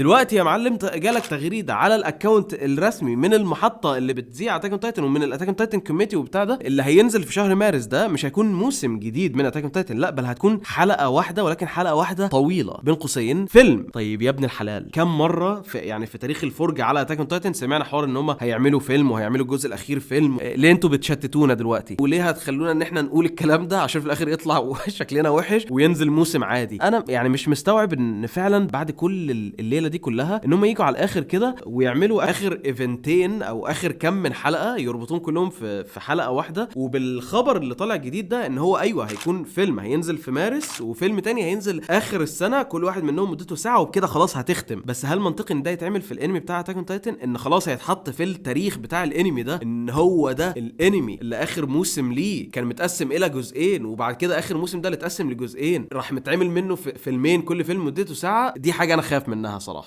دلوقتي يا معلم جالك تغريدة على ال account الرسمي من المحطة اللي بتذيع Attack on Titan ومن ال Attack on Titan committee وبتاع ده، اللي هينزل في شهر مارس ده مش هيكون موسم جديد من Attack on Titan، لا بل هتكون حلقة واحده، ولكن حلقة واحدة طويلة بين قوسين فيلم. طيب يا ابن الحلال، كم مرة في يعني في تاريخ الفرجة على Attack on Titan سمعنا حوار ان هم هيعملوا فيلم وهيعملوا الجزء الاخير فيلم؟ ليه انتوا بتشتتونا دلوقتي؟ وليه هتخلونا ان احنا نقول الكلام ده عشان في الاخر يطلع شكلنا وحش وينزل موسم عادي؟ انا يعني مش مستوعب ان فعلا بعد كل الليلة دي كلها ان هم يجوا على الاخر كده ويعملوا اخر event ين او اخر كم من حلقة يربطوهم كلهم في حلقة واحده. وبالخبر اللي طالع جديد ده ان هو ايوه هيكون فيلم هينزل في مارس وفيلم تاني هينزل اخر السنه، كل واحد منهم مدته ساعه، وبكده خلاص هتختم. بس هل منطقي ان ده يتعمل في الانمي بتاع Attack on Titan؟ ان خلاص هيتحط في التاريخ بتاع الانمي ده ان هو ده الانمي اللي اخر موسم ليه كان متقسم الى جزئين، وبعد كده اخر موسم ده اللي اتقسم لجزئين راح متعمل منه في فيلمين كل فيلم مدته ساعه؟ دي حاجة انا خايف منها صراحه.